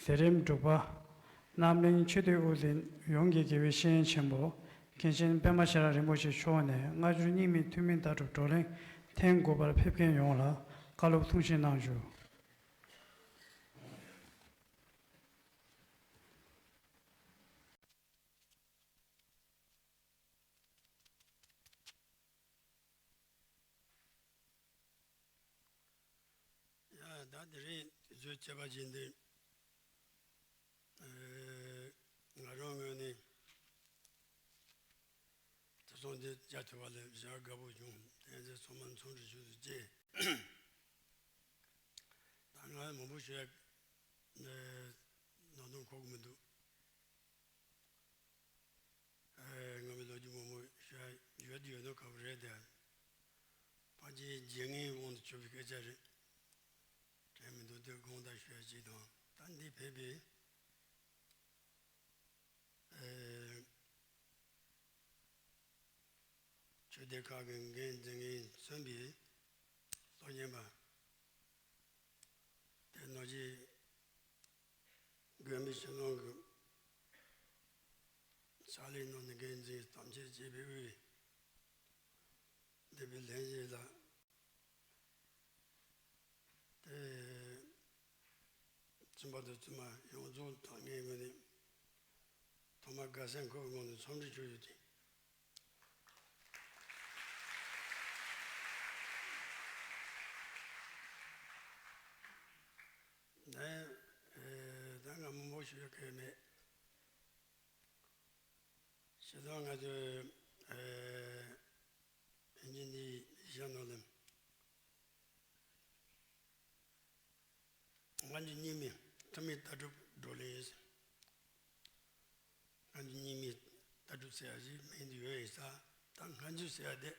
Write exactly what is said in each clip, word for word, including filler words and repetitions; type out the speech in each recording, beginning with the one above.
ལས་རིམ་དྲུག་པ། རྣམ་གླིང་ཆོས་སྡེ་དབུ་འཛིན་ཡོངས་ཀྱི་དགེ་བའི་བཤེས་གཉེན་ཆེན་པོ་མཁན་ཆེན་པད་མ་ཤེས་རབ་རིན་པོ་ཆེ་མཆོག་ནས་སྔ་འགྱུར་རྙིང་མའི་ཐུན་མིན་ལྟ་གྲུབ་བགྲོ་གླེང་ཐེངས་དགུ་པར་ཕེབས་མཁན་ཡོངས་ལ་བཀའ་སློབ་ཐུགས་ཆེན་གནང་ཞུ། ཡ། ད་དེ་རིང་དུས་ཚོད་ཁྱད་པར་ཅན་འདི། ཨེ། ང་རང་ངོས་ནས་དེ་སོང་དེ་བྱ་ཐུབ་པ་ལ་བྱ་དགའ་པོ་བྱུང་། དེ་ཚོ་ཚང་མ་འཚམས་འདྲི་ཞུ་རྒྱུ་བྱས། ད་ང་མང་པོ་ཞུ་ཡ་ནང་དོན་གོ་གི་མི་འདུག། ཨེ། ང་མི་ལོ་རྒྱུས་མང་པོ་ཞུ་ཡ་ཡོད་དུ་ཡོད་ནོ་ཁག་པོ་རེད་དེ། ཕལ་ཆེར་རྗེས་ངའི་དབང་དུ་གྱུར་པའི་སྐད་ཆ་རེད། དྲན་མི་འདུག་དེ་དགོངས་དག་ཞུ་ཡ་ཅིག་དང་། ད་འདི་ཕེབས་པའི་ཨེ། ཆོས་སྡེ་ཁག་གི་འགན་འཛིན་མཁན་མཚོན་པའི་གཙོ་ཉན་པ། དེ་ནང་བཞིན་དགོན་པའི་ཕྱི་ནང་གི་ཕྱག་ལས་གནང་ནས་འགན་འཛིན་དམ་བཅའ་བྱས་པའི་དབུས་འདས་པའི་ལྷན་རྒྱས་ལ། དེ་བཙུན་པ་དང་བཙུན་མ་ཡོངས་རྫོགས་དང་ངའི་ངོས་ནས་ཐོག་མར་དགའ་སེམས་ཁོག་ངོས་ནས་འཚམས་འདྲི་ཞུ་རྒྱུ་དེ། ནས་ཨེ། ད་ང་མང་པོ་ཞུ་ཡ་གལ་མེད། བྱས་ཙང་ང་ཚོས་ཨེ། ཕན་ཆད་འདི་བཞག་ནང་ལ། སྔ་འགྱུར་རྙིང་མའི་ཐུན་མིན་ལྟ་གྲུབ་བགྲོ་གླེང་ཡིན། སྔ་འགྱུར་རྙིང་མའི་ལྟ་གྲུབ་ཟེར་ཡ་ཞིག་མིང་དུ་ཡོད་ཡིན་ས། ད་སྔ་འགྱུར་ཟེར་ཡ་དེ་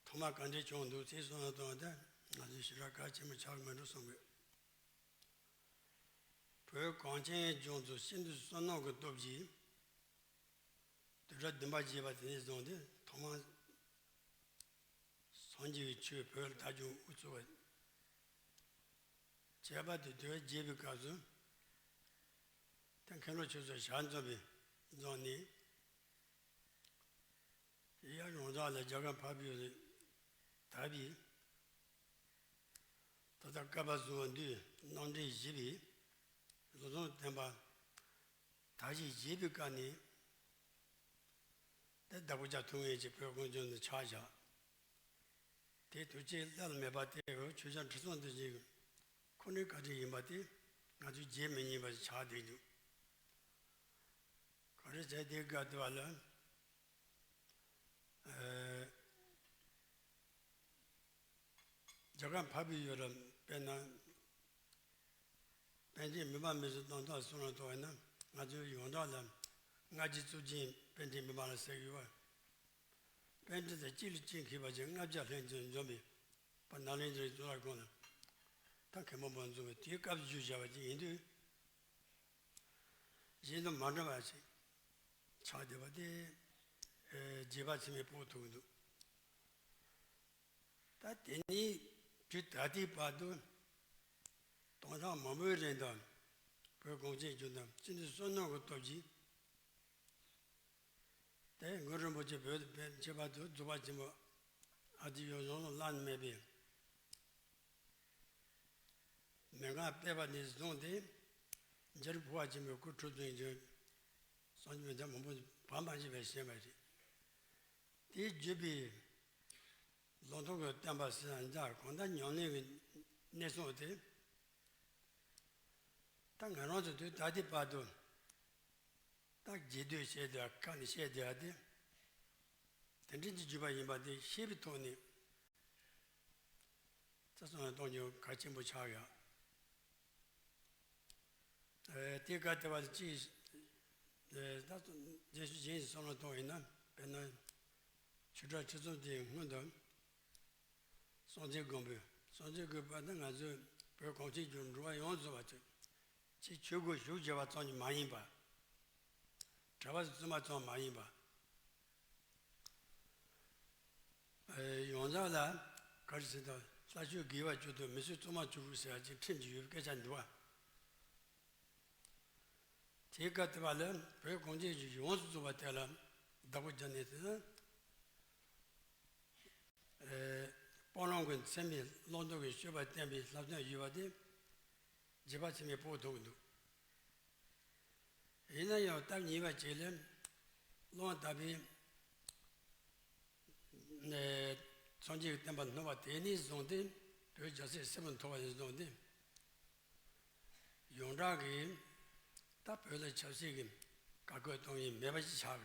ཐོག་མ་ག་འདྲས་བྱུང་འདུག་ཅེས་གསུངས་ཡོང་དུས། ད་ང་ཚོས་ཞེ་དྲག་གལ་ཆེན་པོ་ཆགས་ཀྱི་མི་འདུག་བསམ་གི། བོད་གངས་ཅན་ལྗོངས་སུ་ཤིན་ཏུ་བསོད་ནམས་ཀྱི་སྟོབས་ཀྱིས། དུས་རབས་བདུན་པ་བརྒྱད་པ་དེ་ནས་བཟུང་སྟེ་ཐོག་མར་སངས་རྒྱས་ཀྱི་ཆོས་བོད་ལ་དར་རྒྱས་དབུ་ཚུགས་པ། བྱས་པ་དེ་དུས་རབས་བརྒྱད་པའི་སྐབས་སུ། ད་མཁན་སློབ་ཆོས་ཚོགས་ཞལ་འཛོམས་པའི་རྫོང་ནས། དེ་ཡང་ཡོངས་གྲགས་ལ་རྒྱ་གར་འཕགས་པའི་ཡུལ་དར་བའི། ད་ལྟ་བསྐལ་པ་གསུམ་པ་འདུས་རྣམ་འདྲེན་བཞི་པའི་བཟོ་ལྟ་བསྟན་པ་དར་ཞིང་རྒྱས་པའི་སྐབས་ནས། དེ་བདག་པོ་རྒྱག་ཐུབ་མཁན་ཅིག་བོད་གངས་ཅན་དུ་ཆགས་བཞག། དེ་དུས་ཆེས་སླད་མེད་པ་དེ་ཆོས་རྒྱལ་ཁྲི་སྲོང་ལྡེ་བཙན་གྱི་ཁོ་ནའི་བཀའ་དྲིན་ཡིན་པ་དེ་ང་ཚོས་བརྗེད་མི་ཉན་པ་ཞིག་ཆགས་བསྡད་འདུག། ག་རེ་བྱས་དེ་སྐབས་དུས་བ་ལ། ཨེ། རྒྱ་གར་འཕགས་པའི་ཡུལ་ལ་དཔེར་ན། པཎ་ཆེན་མི་ཕམ་མེས་སུ་བཏང་ཐོག་གསུང་རབ་ཐོག་ཡིན་ན། ང་ཚོའི་ཡོངས་གྲགས་ལ་སྔ་རྗེས་གཙུག་རྒྱན་པཎ་ཆེན་མི་ཕམ་ལ་ཟེར་གྱི་ཡོད་པ། པཎ་ཌི་ཏ་གཅིག་ལས་གཅིག་མཁས་པ་ཅན་ལྔ་བརྒྱ་ལྷན་ཅིག་འཛོམས་པའི་བར་ནཱ་ལེནྡྲའི་གཙུག་ལག་ཁང་ལ་ད་མཁན་པོ་མང་འཛོམས་པའི་དེའི་སྐབས་སུ་བརྗོད་བྱ་བ་ཅིག་ཡིན་དུས། གཞན་དང་མ་འདྲ་བ་ཞིག་ཆགས་བསྡད་པ་དེ། ཨེ། བརྗེད་པ་ཚིག་མེད་ཕོག་ཐུབ་ཀྱི་འདུག། ད་དེ་ནས་དུས་ད་ལྟའི་བར་དུ་དེང་སང་མང་པོའི་རིང་དུ་བོད་གངས་ཅན་ལྗོངས་དུ་ཤིན་ཏུ་བསོད་ནམས་ཀྱི་སྟོབས་ཀྱིས། དེ་གུ་རུ་རིན་པོ་ཆེ་བོད་དུ་ཕེབས། ཁྱད་པར་དུ་རྫོགས་པ་ཆེན་པོ་ཨ་ཏི་ཡོ་བཟང་བླ་ན་མེད་པའི་མན་ངག་སྤེལ་བ་ནས་བཟུང་སྟེ། རྗེ་རིན་པོ་ཆེ་ཆེན་པོའི་སྐུ་ཁྲུས་གཏོང་རྒྱུ་སངས་རྒྱས་མི་ཐ་མང་པོ་བར་མ་ཆད་པར་བཤད་པ་རེད། དེའི་བརྒྱུད་པའི་ལུང་རྟོགས་ཀྱི་བསྟན་པ་ཟེར་ན་འདྲ། གང་ལྟར་ཉམས་ལེན་གྱི་གནས་སྟངས་དེ། ད་ང་རང་ཚོ་དུས་ད་ལྟའི་བར་དུ་ད་རྗེས་ཟློས་བྱས་བསྡད་པ། ཁ་ནས་བཤད་བསྡད་པ་དེ། དེ་འདྲའི་གྱི་བརྒྱུད་པ་ཡིན་པ་དེ་ཤེས་པའི་ཐོག་ནས་ཚ་ཚང་ནས་གཏོང་རྒྱུ་གལ་ཆེན་པོ་ཆགས་ཡོད། ཨེ། དེ་ག་དེ་བ་གཅིག། ཨེ། ད་རྗེས་སུ་གཞན་ཞིག་བསམ་བློ་གཏོང་ཡིན་ན། དཔེར་ན་ཆོས་གྲྭ་ཁྲི་སྲོང་ལྡེའུ་བཙན་སྔོན་དུ་སྲོང་བཙན་སྒམ་པོས། སྲོང་བཙན་སྒམ་པོ་ནི་ང་ཚོའི་བོད་གངས་ཅན་ལྗོངས་འགྲོ་བ་ཡོངས་རྫོགས་པ་ཚོས་ཆོས་སྒོར་ཞུགས་བྱས་པ་ཙམ་གྱིས་མ་ཡིན་པ། གྲྭ་པ་བཙུན་མ་ཙམ་མ་ཡིན་པ། ཨེ། ཡོངས་གྲགས་ལ་ག་རེ་ཟེར་དང་ ལྷ་ཆོས་དགེ་བ་བཅུ་དང་མི་གསོད་གཙང་མ་བཅུ་དྲུག་ཟེར་ཡག་ཅིག་ཁྲིམས་ཀྱི་ཡོད་པའི་སྐད་ཆ་འདུག་བ། དེའི་སྐབས་དེ་བ་ལ་བོད་གངས་ཅན་གྱི་ཡོངས་སུ་རྫོགས་པ་དེ་ལ་བདག་པོ་བརྒྱབ་ནས་དེ་ན། ཨེ། སྤང་བླང་གི་མཚན་མའི་བླང་དོར་གྱི་སྤྱོད་པ་བསྟན་པའི་བསླབ་སྟོན་ཡོད་པ་དེ་རྗེ་འབངས་ཚད་མས་ཕོག་ཐུག་གི་འདུག། ཡིན་ན་ཡང་སྟབས་ཉེས་པ་ཅིག་ལ་གླང་དར་པའི་ནས་སངས་རྒྱས་ཀྱི་བསྟན་པ་བསྣུབས་པ་དེ་ནས་བཟུང་སྟེ། བོད་རྒྱལ་སྲིད་སིལ་བུར་འཐོར་བ་ནས་བཟུང་སྟེ། ཡོངས་གྲགས་ཀྱི་ད་བོད་ལ་ཆབ་སྲིད་ཀྱི་བཀའ་བཀོད་གཏོང་མཁན་མེད་པ་ཞིག་ཆགས་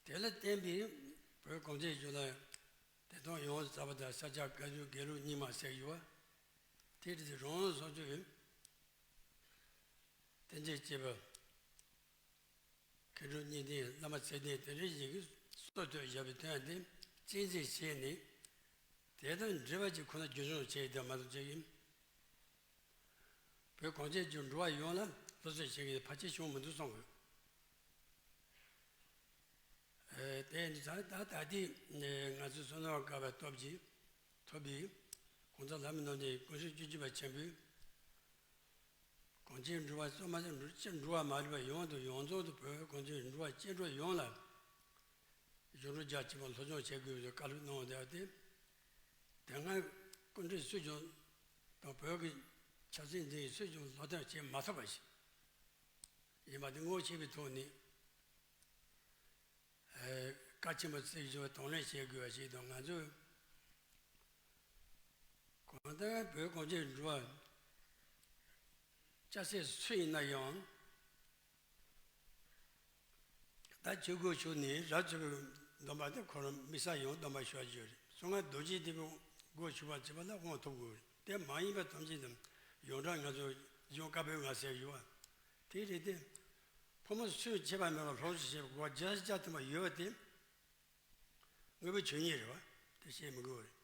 པ་རེད། དེ་ལ་བརྟེན་པའི་བོད་གངས་ཅན་ལྗོངས་ལ་བདེན་དོན་ཡོངས་སུ་གྲགས་པ་དང་ས་སྐྱ་བཀའ་བརྒྱུད་དགེ་ལུགས་རྙིང་མ་ཟེར་ཡོད་པ། དེ་རིགས་དེ་རང་སོ་སོའི་བསྟན་བཅོས་གཅེས་པ། མཁས་གྲུབ་གཉིས་ལྡན་བླ་མ་ཚད་ལྡན་དེ་འདྲ་ཞིག་གིས་སྲོལ་གཏོད་བཞག་པའི་དོན་དེ་གཅེས་འཛིན་བྱས་ནས། དེ་དང་འབྲེལ་བ་ཅིག་ཁོ་ན་རྒྱུན་སྐྱོང་བྱས་ཡོད་དེ་མ་གཏོགས་ཅིག་ཡིན། བོད་གངས་ཅན་གྱི་འགྲོ་བ་ཡོངས་ལ་སློབ་གསོ་བྱེད་མཁན་ཕལ་ཆེར་བྱུང་མི་འདུག་བསམ་གི། ཨེ། དེ་ནི་ད་ད་ལྟའི་ང་ཚོའི་བསོད་ནམས་དཀར་པོའི་སྟོབས་ཀྱིས་ཐོབ་པའི་གོང་ས་ལྷ་མི་རྣམས་ཀྱི་སྐུ་ཕྲེང་བཅུ་གཅིག་པ་ཆེན་པོས། གངས་ཅན་འགྲོ་བ་གཙོ་མ་ཟད་འགྲོ་བ་མ་རིག་པ་ཡོངས་དང་ཡོངས་རྫོགས་དུ་བོད་གངས་ཅན་འགྲོ་བ་སྐྱེ་འགྲོ་ཡོངས་ལ་གཞུང་ལུགས་རྒྱ་ཆེན་པོ་སློབ་སྦྱོང་བྱེད་དགོས་པའི་བཀའ་སློབ་གནང་བ་དེ། དེ་སྔ་སྐུ་མགྲོན་སུས་ཀྱང་དང་བོད་ཀྱི་ཆབ་སྲིད་འཛིན་སུས་ཀྱང་ལག་བསྟར་བྱེད་མ་ཐུབ་པ་ཞིག་ཡིན་པ་དེ་ངོ་ཤེས་པའི་ཐོག་ནས། ཨེ། བཀའ་ཆེན་པོ་བརྩི་ཞིང་དང་ལེན་བྱེད་དགོས་པ་ཞིག་དང་། ང་ཚོས་གང་ལྟར་བོད་གངས་ཅན་འགྲོ་བ་སྐྱེ་སའི་སུ་ཡིན་ན་ཡང་། ད་ཆོས་སྒོར་ཞུགས་ནས་རབ་ཏུ་བྱུང་བའི་སྡོམ་པ་དེ་ཁོ་རང་དམིགས་བསལ་ཡང་སྡོམ་པ་ཞུ་རྒྱུ་རེད། གསང་སྔགས་རྡོ་རྗེ་ཐེག་པའི་སྒོར་ཞུགས་པ་བྱས་པ་ལ་དབང་ཐོབ་དགོས་རེད། དེ་མ་ཡིན་པ་ཐམས་ཅད་དང་ཡོངས་གྲགས་ང་ཚོ་གཞུང་བཀའ་པོད་ལྔ་ཟེར་ཡོད་པ། དེ་རེད་དེ། ཕོ་མོ་སུས་ཁྱད་པར་མེད་པར་སློབ་གསོ་བྱེད་པའི་གོ་སྐབས་བརྒྱ་ཆ་བརྒྱ་ཐོན་པ་ཡོད་པ་དེ། དངོས་པོའི་ཆོས་ཉིད་རེད་བ། དེ་བཤད་མི་དགོས་རེད།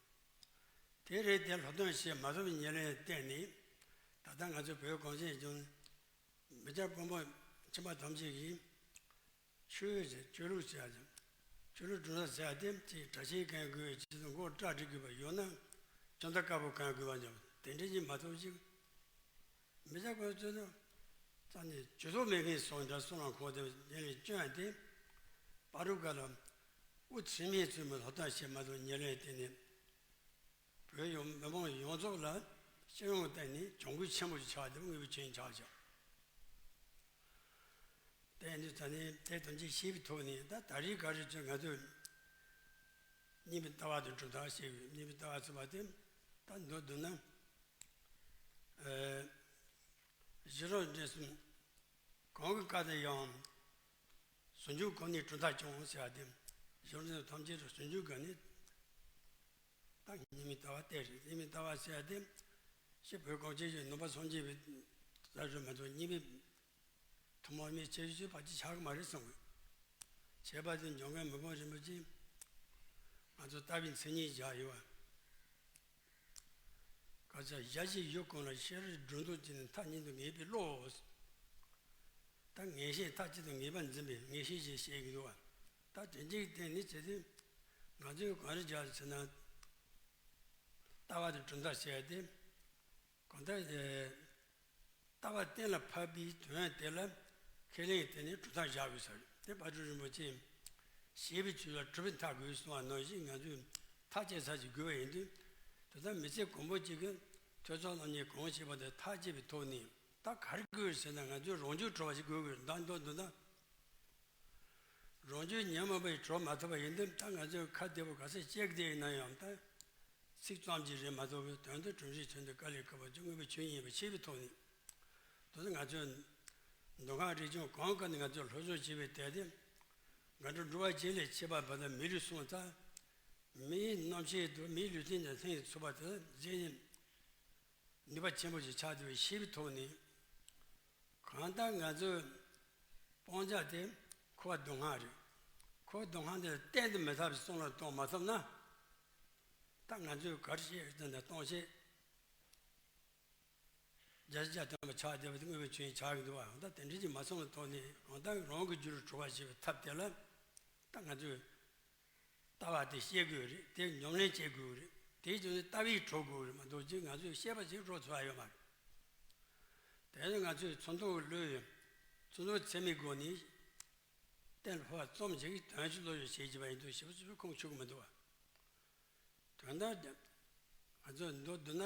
དེ་རེད་དེ། སློབ་སྟོན་བྱེད་མ་ཐུབ་པའི་ཉེར་ལེན་བརྟེན་ནས། ད་ལྟ་ང་ཚོ་བོད་གངས་ཅན་ལྗོངས་མི་སྐྱ་དཔོན་པོ་ཁྱིམ་པ་ཐམས་ཅད་ཀྱིས་ཆོས་ཟེར། ཆོས་ལུགས་ཟེར་ཡ་ཅིག་ཆོས་ལུགས་གྲུབ་མཐའ་ཟེར་ཡ་དེ་ཅིག་གྲྭ་ཆས་གོན་དགོས་ཅིག་དང་། མགོ་སྐྲ་བྲེག་དགོས་པ་ཡོད་ན་ཅོན་ཏ་དཀར་པོ་གོན་དགོས་པ་འཇམ་དེ་འདྲ་ཅིག་མ་གཏོགས་ཅིག་མི་སྐྱ་ཁོ་ཚོས་ནི་རྩ་ནས་ཇུས་གཏོགས་མེད་མཁན་སོང་འདྲ་སོང་ལ། ཁོང་དེ་ཉིན་རེ་སྐྱོན་ཏེ་པ་རུ་ཀ་ལ་དབུ་ཚིགས་མེད་ཚུལ་མི་ལྷོ་ཐང་བྱེད་མ་ཐུབ་ཉེར་ལེན་བརྟེན་ནས། བོད་ཡོངས་མི་མང་ཡོངས་རྫོགས་ལ་སྤྱི་ཡོངས་བརྟེན་ནས་གྱོང་གུད་ཆེན་པོ་ཞིག་ཆགས་ཏེ་དངོས་པོའི་ཆོས་ཆགས་ཤག་དེ་ནི་ད་ནི་དེ་དོན་ཅིག་ཤེས་པའི་ཐོག་ནས། ད་ད་རེས་ག་རེ་བྱས་ང་ཚོས་སྙིང་པོའི་ལྟ་བ་དང་གྲུབ་མཐའ་ཞེས་པའི་སྙིང་པོའི་ལྟ་བ་ཚུད་པ་དེ་ད་མདོར་བསྡུ་ན། ཨེ། གཞི་རང་འབྲས་གསུམ་གང་གི་བཀའ་དང་ཡང་། ཟུང་འཇུག་གོ་ནས་གྲུབ་མཐའ་སྐྱོང་ཟེར་ཡ་དེ། གཞི་རང་འབྲས་གསུམ་ཐམས་ཅད་དུ་ཟུང་འཇུག་གོ་ནས། ད་སྙིང་པོའི་ལྟ་བ་དེ་རེད། སྙིང་པོའི་ལྟ་བ་ཟེར་ཡ་དེ། སྤྱིར་བོད་གངས་ཅན་གྱི་ནང་པ་སངས་རྒྱས་པའི་ལྟ་གྲུབ་མ་གཏོགས་སྙིང་པོའི་ཐུན་མོང་མའི་ཁྱད་ཆོས་ཕལ་ཆེར་ཆགས་ཀྱི་མ་རེད་བསམ་གི། ཁྱད་པར་དུ་འཇམ་མགོན་མི་ཕམ་རིན་པོ་ཆེས་ང་ཚོ་ལྟ་བའི་མཚན་ཉིད་བཞག་ཡོད་པ། བཀའ་རྒྱ་བཞི་ཡི་གོང་ལ་ཤེས་རབ་སྒྲོ་འདོགས་བཅད་ནས་མཐའ་གཉིས་སུ་ངེས་པའི་བློ། ད་ངེས་ཤེས་མཐའ་གཅིག་ཏུ་ངེས་པར་འཛིན་པའི་ངེས་ཤེས་ཞེས་བཤད་ཀྱི་འདུག་བ། ད་དེ་འདྲའི་སྟེང་ནས་བྱས་ཏེ་ང་ཚོས་གང་རེ་བྱ་ཟེར་ན། ལྟ་བ་དང་གྲུབ་མཐའ་ཟེར་ཏེ། གང་ལྟར་ལྟ་བ་གཏན་ལ་ཕབ་པའི་དོན་དེ་ལ་ཁས་ལེན་དེ་ནི་གྲུབ་མཐའ་བཞག་དགོས་ཟེར། དེ་དཔལ་སྤྲུལ་རིན་པོ་ཆེས་བྱས་པའི་ཆོས་ལ་གྲུབ་པའི་མཐའ་དགོས་གསུངས་པ་ནང་བཞིན། ང་ཚོས་མཐའ་གཅིག་ས་ཞིག་དགོས་པ་ཡིན་དུས། དེ་ལྟར་མི་ཚེ་གང་པོ་གཅིག་གི་ཐོས་བསམ་སློབ་གཉེར་གང་བྱས་པ་དེ་མཐའ་གཅིག་པའི་ཐོག་ནས། ད་ག་རེ་དགོས་ཟེར་ན། ང་ཚོས་རང་རྒྱུད་གྲོལ་བ་ཞིག་དགོས་དགོས། ད་མདོར་བསྡུ་ན། རང་རྒྱུད་ཉོན་མོངས་པ་ཡིས་གྲོལ་མ་ཐུབ་པ་ཡིན་དུས། ད་ང་ཚོས་ཁ་བདེ་པོ་ག་ཚོད་བཤད་ཀྱི་ཡིན་ན་ཡང་། ད་ཚིག་ཙམ་གྱིས་རེད་མ་གཏོགས་པའི་དོན་དུ་གྲུབ་འབྲས་དོན་དུ་དཀའ་ལས་ཁག་པོ་ཅིག་དངོས་པོའི་ཆོས་ཉིད་ཡིན་པ་ཤེས་པའི་ཐོག་ནས། དེ་ཚོ་ང་ཚོས་མདོ་སྔགས་རིག་གཞུང་གང་ག་ནས་ང་ཚོས་སློབ་སྦྱོང་བྱས་པའི་དེ་དེ། འགྲོ་བ་གཞན་ལས་ཁྱད་པར་བ་དང་མི་རིགས་སོང་ཙང་། མིའི་རྣམ་ཤེས་དང་མིའི་ལུས་རྟེན་དང་ལྷན་ཅིག་ཚུགས་པ་དེ་མཛེས་ནས། ནུས་པ་ཆེན་པོ་ཞིག་ཆགས་འདུག་པའི་ཤེས་པའི་ཐོག་ནས། གང་ལྟར་ང་ཚོའི་སྤང་བྱ་དེ་འཁོར་བ་སྡུག་བསྔལ་རེད། འཁོར་བ་སྡུག་བསྔལ་འདི་གཏན་དུ་མི་ཟ་བའི་བསམ་བློ་གཏོང་མ་ཐུབ་ན། ད་ང་ཚོས་ག་རེ་བཤད་ཟེར་ན། སྟོང་བཤད་བརྒྱ་ཆ་བརྒྱ་ཐམ་པ་ཆགས་བསྡད་པ་དེ་དངོས་པོའི་ཆོས་ཉིད་ཆགས་ཀྱི་འདུག་བ། ད་དེ་འདྲ་ཅིག་མ་བསམ་བློ་གཏོང་ནས། གང་ལྟར་རང་གི་རྒྱུད་ལ་གྲོལ་བ་ཞེས་པའི་ཐབས་དེ་ལ་ད་ང་ཚོས། ལྟ་བ་དེ་ཤེས་དགོས་རེད། དེ་ཉམས་ལེན་བྱེད་དགོས་རེད། དེའི་རྗེས་ནས་ལྟ་བས་གྲུབ་དགོས་རེད་མ་གཏོགས་ཅིག་ང་ཚོས་ཤེས་པ་ཞིག་གྲུབ་ཐུབ་ཡ་ཡོད་མ་རེད། དེ་ནི་ང་ཚོས་ཚོགས་འདུ་གློད་ཡོད། ཚོགས་འདུ་ཚད་མའི་སྒོ་ནས་གཏན་ལ་ཕབ་པ་ཙམ་ཞིག་དོན་ཞིག་བློ་ཡོད་བྱེད་ཀྱི་བ་ཡིན་དུས་ཞིབ་ཞིབ་ཁུངས་འཁྱོལ་གི་མི་འདུག་བ། དོན་དག་ང་ཚོས་མདོར་བསྡུ་ན།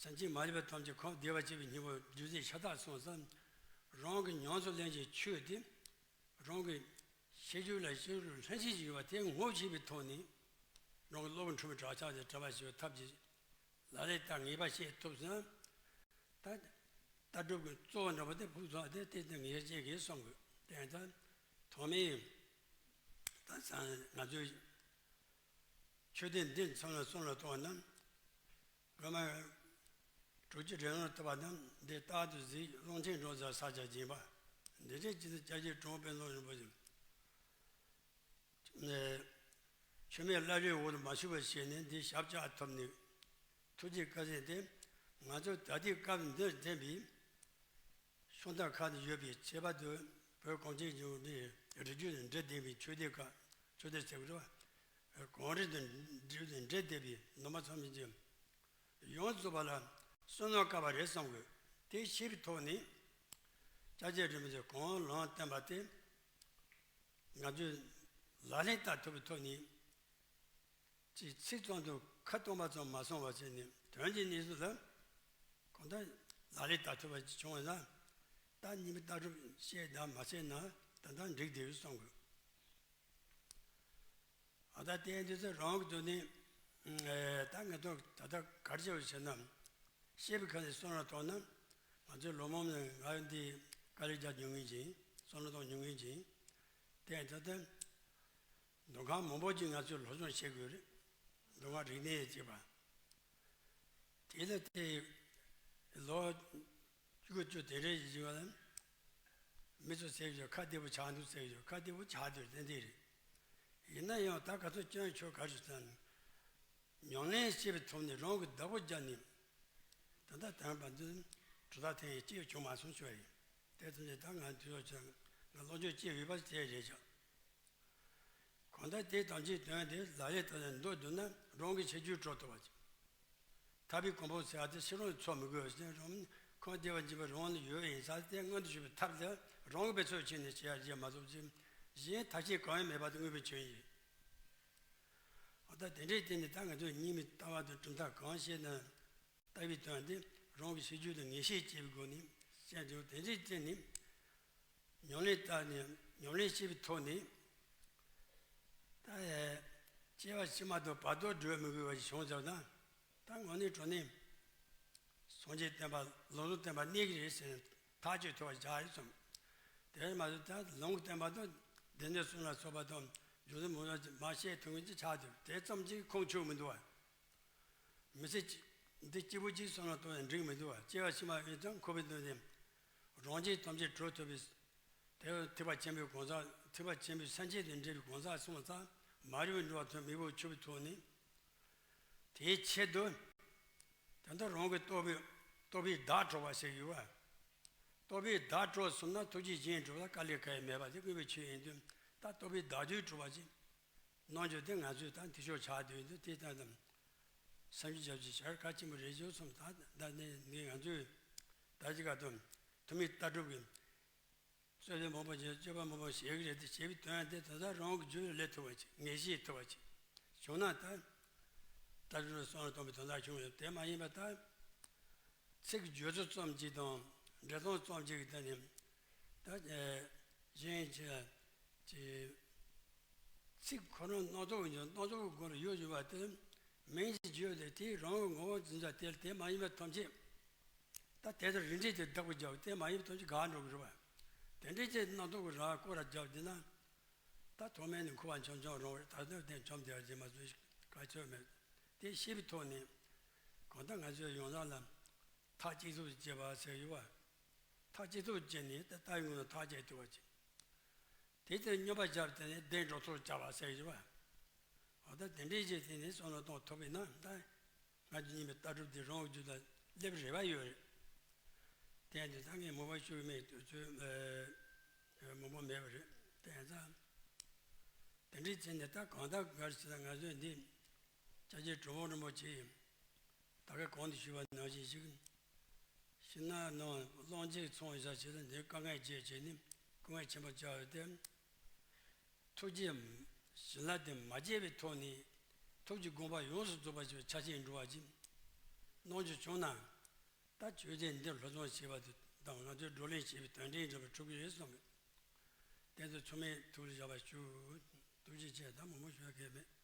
སེམས་ཅན་མ་ལུས་པ་ཐམས་ཅད་ཁམས་བདེ་བར་གཤེགས་པའི་སྙིང་པོ་རྒྱུ་མཚན་ཤ་སྟག་སོང་ཙང་། རང་གི་ཉམས་སུ་ལེན་བྱའི་ཆོས་དེ། རང་གི་ཤེས་རྒྱུད་ལ་ཤེས་རྒྱུད་ལྷན་སྐྱེས་ཤིག་ཡོད་པ་དེ་ངོ་ཤེས་པའི་ཐོག་ནས། རང་གི་བློ་བུ་འཁྲུལ་པའི་བྲག་ཆ་དེ་བྲལ་བར་བྱེད་པའི་ཐབས་ཀྱི་ལ་ལས་ད་ངེས་པ་ཤེས་ཐུབ་ན། ད་ལྟ་གྲུབ་ཀྱི་གཙོ་བོ་འདྲ་པོ་དེ་ཕུགས་བསམ་དེ་དེ་དེ་ངེས་ཤེས་ཀྱིས་གསུང་དགོས། དེ་ཡང་ད་ཐོག་མའི་ད་ང་ཚོའི་ཆོས་སྡེ་འདི་ཚང་ལ་གསུང་ལ་གཏོང་བ་ན། དགོན་པ་དྲུག་ཅུ་རེ་ལྔ་ཐུབ་པ་དང་འདི་རྟག་ཏུ་གཟིགས། ཀློང་ཆེན་འགྲོ་ས་ས་སྐྱ་བཞེངས་པ། འདི་འདྲའི་སྤྱི་ཚེ་སྐྱབས་རྗེ་གྲུབ་དབང་དཔལ་བཟང་རིན་པོ་ཆེ། མཆོད་མེ་བླ་རེའི་འོག་ཏུ་མ་ཞུགས་པར་བྱས་ནས་འདི་ཞབས་བཅགས་ཐུབ་ནས། ཐུགས་རྗེ་བཀའ་དྲིན་དེ་ང་ཚོ་ད་ལྟའི་སྐབས་འདིར་ལྡན་པའི། ཤོང་སྟངས་ཁག་ཏུ་ཡོད་པའི་ཁྱད་པར་དུ་བོད་གངས་ཅན་ལྗོངས་འདིའི་རིགས་རྒྱུད་དང་འབྲེལ་ལྡན་པའི་ཆོས་སྡེ་ཁག་ཆོས་སྡེ་ཟེར་དགོས་རེད་བ། གངས་རི་དང་འབྲེལ་ལྡན་འབྲེལ་ལྡན་པའི་ནང་པ་ཚང་མས་ཀྱང་ཡོངས་རྫོགས་པ་ལ་བསོད་ནམས་བསྐལ་པ་རེད་བསམ་དགོས། དེ་ཤེས་པའི་ཐོག་ནས་སྐྱབས་རྗེ་རིན་པོ་ཆེ་གང་ལམ་བསྟན་པ་དེ་ང་ཚོས་ལག་ལེན་བསྟར་ཐུབ་པའི་ཐོག་ནས། ཅིག་ཚིག་ཙམ་དུ་ཁ་སྟོང་པ་ཙམ་མ་སོང་བ་བྱས་ནས་དོན་གྱི་གནས་ཚུལ་ལ་གང་ལྟར་ལག་ལེན་བསྟར་ཐུབ་པ་ཅིག་བྱུང་བ་ན། ད་སྙིང་པོ་ལྟ་གྲུབ་བཤད་དང་མ་བཤད་ན་ད་ལྟ་འགྲིག་བསྡད་ཡོད་བསམ་དགོས། ཨ་ད་དེ་འདི་ཚོ་རང་གི་དོན་ནི། ད་ང་ཚོ་ད་ལྟ་ག་རེ་བྱས་པ་ཞེ་ན། བཤད་པའི་ཁ་ནས་བསམ་བློ་གཏོང་ན། ང་ཚོའི་ལོ་མང་ནས་ང་འདི་དཀའ་ལས་རྒྱག་མྱོང་མཁན་ཅིག་ཡིན། བསམ་བློ་གཏོང་མྱོང་མཁན་ཅིག་ཡིན། དེ་ད་ལྟ། མདོ་ཁམས་མང་པོ་ཅིག་ང་ཚོས་སློབ་སྦྱོང་བྱེད་དགོས་རེད། མདོ་ཁམས་རིག་གནས་ཅེས་པ། དེ་ལ་དེ་ལོ་བཅུ་དགུ་བཅུ་དེ་འདྲའི་ཡིན་པ་ལ། མི་ཚོ་ཟེར་ཡོད། ཁ་བདེ་པོ་ཆགས་འདུག་ཟེར་ཡོད། ཁ་བདེ་པོ་ཆགས་འདུག་ཏན་ཏན་རེད། ཡིན་ན་ཡང་ད་ག་ཚོད་སྐྱོན་ཆོག་ག་ཞུ་ཙང་། ཉམས་ལེན་བྱེད་པའི་ཐོག་ནས་རང་གི་བདག་པོ་རྒྱག་ནས། ད་ལྟ་དོན་པ་འདི་གྲུབ་མཐའ་ཐེངས་གཅིག་བྱུང་མ་སོང་ཞུ་བ་ཡིན། དེ་ཐམས་ཅད་ད་ང་དུས་ཚོད་ཆ་ང་སློབ་སྦྱོང་བྱེད་འོས་པ་དེ་རེད་ཤག་གང་ལྟར་དེ་ཐམས་ཅད་དོན་དེ་ལག་ལེན་བསྟར་ནས་འདུག་འདུག་ན་རང་གི་ཤེས་རྒྱུད་གྲོལ་ཐུབ་པ་ཅིག་ཐར་པའི་གོ་འཕང་ཟེར་བ་དེ་ཕྱི་རོལ་ནས་འཚོལ་མི་དགོས་པ་ཞིག་རང་ཁམས་བདེ་བར་འགྱུར་བ་རང་ལ་ཡོད་ཡིན་ས་དེ་མངོན་དུ་གྱུར་པའི་ཐབས་དེ་རང་གི་འབད་རྩོལ་བྱས་ནས་བྱེད་ཡ་བྱེད་མ་ཐུབ་ཅིང་གཞན་ཐབས་ཤེས་གང་ཡང་མེད་པ་དེ་དངོས་པོའི་ཆོས་ཡིན། འོ་ད་དེ་འདྲའི་སྟེང་ནས་ད་ང་ཚོས་རྙིང་མའི་ལྟ་བ་དང་གྲུབ་མཐའ་གང་བཤད་ན། ལྟ་བའི་དོན་དེ་རང་གི་ཤེས་རྒྱུད་དུ་ངེས་ཤེས་སྐྱེས་པའི་སྒོ་ནས་བཤད་འདུག་དེ་འདྲའི་སྟེང་ནས་ཉམས་ལེན་བསྟར་ནས་ཉམས་ལེན་བྱེད་པའི་ཐོག་ནས་ད་སྐྱེ་བ་ཕྱི་མ་དང་བར་དོ་སྒྲོལ་མི་དགོས་པ་ཞིག་བྱུང་ཙང་ན། ད་དངོས་གནས་དྲང་གནས་སངས་རྒྱས་བསྟན་པ་ལམ་ཟུང་བསྟན་པ་གནས་ཀྱི་རེད་ཟེར་ནས་ཐག་གཅོད་ཐུབ་པ་བཞག་ཡོད་བསམ། དེར་མ་ཟད་ད་ལུང་བསྟན་པ་དང་སྡེ་སྣོད་གསུམ་ལ་སོགས་པ་དང་རྒྱུ་མཚན་མང་པོ་མ་བཤད་ཐུབ་མཁན་ཅིག་ཆགས་འདུག་དེ་ཙམ་གྱིས་ཁུངས་འཁྱོལ་མི་འདུག་བ། མི་ཚེ་གཅིག་འདི་གཅིག་པུ་གཅིག་བསམ་བློ་གཏོང་ཡང་འགྲིག་མི་འདུག་བ། སྐྱེ་བ་ཕྱི་མ་ཡོད་ཙང་འཁོར་བའི་སྡུག་བསྔལ་རང་རྒྱལ་ཐམས་ཅད་གྲོལ་ཐུབ་པའི། དེ་ཐེག་པ་ཆེན་པོའི་གང་ཟག་ཐེག་པ་ཆེན་པོའི་སེམས་བསྐྱེད་དང་འབྲེལ་བའི་གང་ཟག་སོང་ཙང་མ་རིག་པའི་འགྲོ་བ་ཐོབ་མེས་པོ་ཆུབ་པའི་ཐོག་ནས། དེའི་ཆེད་དུ། ད་ལྟ་རང་གི་རྟོགས་པའི་རྟོགས་པའི་བདག་གྲོལ་བ་ཞིག་ཡོད་བ། རྟོགས་པའི་བདག་གྲོལ་སོང་ན་ཐུགས་རྗེ་གཞན་གྲོལ་ལ་དཀའ་ལས་ཁག་ཡང་མེད་པ་དེ་དངོས་པོའི་ཆོས་ཡིན་དུས་ད་རྟོགས་པའི་བདག་རྒྱུད་གྲོལ་བ་ཞིག་རྣམ་འགྱུར་དེ་ང་ཚོས་ད་འཐུས་ཤོར་ཆགས་དུས་འདི་དེ་ལྟར་དང་། སེམས་ཀྱི་རྒྱབ་ཀྱི་ཞར་ག་ཆེན་པོ་རེ་བྱུང་སོང་ད་ད་ནི་ནི་ང་ཚོས་ད་ཅི་ག་དང་ཐུན་མིན་ལྟ་གྲུབ་ཀྱི་རྩོད་ལེན་མང་པོ་བྱས་སྤྱོད་པ་མང་པོ་བྱེད་ཀྱི་རེད་དེ་བྱེད་པའི་དོན་དེ་ད་ལྟ་རང་གི་རྒྱུད་ལ་སླེབས་ཐུབ་པ་ཅིག་ངེས་ཤེས་ཐུབ་པ་ཅིག་བྱུང་ན་ད་ལྟ་གྲུབ་ལ་སོང་ལ་གཏོང་པའི་དོན་དག་བྱུང་ཡོད་དེ་མ་ཡིན་པ་ད། ཚིག་བརྗོད་ཚུལ་ཙམ་གཅིག་དང་འགྲེལ་སྟངས་ཙམ་གཅིག་གི་སྟེང་ནས་ད་གཞན་གྱི་ཚིག་ཁོ་རང་སྣ་ཚོགས་ཀྱི་སྣ་ཚོགས་ཀྱི་སྒོ་ནས་ཡོད་བཞིན་པ་དེ་མིང་གཅིག་བརྗོད་དེ་དེའི་རང་གི་ངོ་བོ་འཛིན་ས་དེ་དེ་མ་ཡིན་པ་ཐམས་ཅད་ད་དེ་ལྟར་རིགས་འགྲེ་དེ་བདག་པོ་རྒྱབ་དེ་མ་ཡིན་པ་ཐམས་ཅད་འགག་འགྲོ་གི་རེད་བ། དེ་འདྲའི་ཚེ་སྣ་ཚོགས་ཀྱི་རང་སྐོར་ར་རྒྱབ་བསྡད་ན། ད་ཐོག་མའི་ནས་འཁོར་བ་འཆམ་འཆམ་རང་རེད། ད་ལྟ་དེ་འཆམ་དེ་ར་རྗེས་མ་བཟོས་ཤིག་ག་ཆོད་མེད། དེ་ཤེས་པའི་ཐོག་ནས་གང་ལྟར་ང་ཚོའི་ཡོངས་གྲགས་ལ་ཐག་གཅིག་ཚུགས་བཅད་པ་ཟེར་ཡོད་བ། ཐག་གཅིག་ཚུགས་བཅད་ནས་ད་ལྟ་ཡོང་ན་ཐག་བཅད་ཐུབ་པ་ཅིག་དེ་ལྟར་སྙོམས་པར་བཞག་དེ་ནས་བདེ་འགྲོ་ཚུལ་བྱ་བ་ཟེར་ཡོད་བ། འོ་ད་དེ་འདྲའི་རྗེས་དེ་ནས་བསམ་བློ་གཏོང་ཐུབ་པས་ན་ད་ང་ཚོ་རྙིང་པའི་ལྟ་གྲུབ་དེ་རང་གི་རྒྱུད་ལ་སླེབས་རེ་བ་ཡོད་རེད། དེ་ཡང་དེ་ད་ངས་མོས་པ་ཞུ་གི་མེད་དུས་ཚོད་མང་པོ་མེད་པ་རེད། དེ་ཡང་ད། དེ་འདྲའི་ཚེ་ནས་ད་གང་ལྟར་གར་ཞིག་ད་ང་ཚོས་འདི་ཕྱག་རྗེས་གྲུབ་དབང་རིན་པོ་ཆེ་ཡིས་ད་ག་གོང་དུ་ཞུས་པ་ནང་བཞིན་ཞིག་ཕྱི་ནང་ནང་བླང་བྱའི་ཚོང་ཡོད་ས་ཞིག་ལ་འདིར་དཀའ་ངལ་བརྗེད་བྱས་ནས་སྐུ་ངལ་ཆེན་པོ་བཅར་ཡོད་དེ། ཐུགས་རྗེ་བྱིན་རླབས་དེ་མ་བརྗེད་པའི་ཐོག་ནས་ཐུགས་ཀྱི་དགོངས་པ་ཡོངས་སུ་རྫོགས་པ་ཞིག་ཆ་ཤས་འགྲོ་བ་ཅིག་གནང་རྒྱུ་བྱུང་ན། ད་ཆོས་རྗེ་འདི་སློབ་སྦྱོང་བྱས་པ་དང་ང་ཚོས་བགྲོ་གླེང་བྱས་པའི་དོན་འབྲས་འདྲ་བ་འགྲུབ་ཀྱི་ཡོད་བསམ་གི། དེ་ཚོ་ཚང་མས་ཐུགས་ལ་བཞག་པ་ཞུ། ཐུགས་རྗེ་ཆེ། ད་མང་པོ་ཞུ་ཡ་གལ་མེད།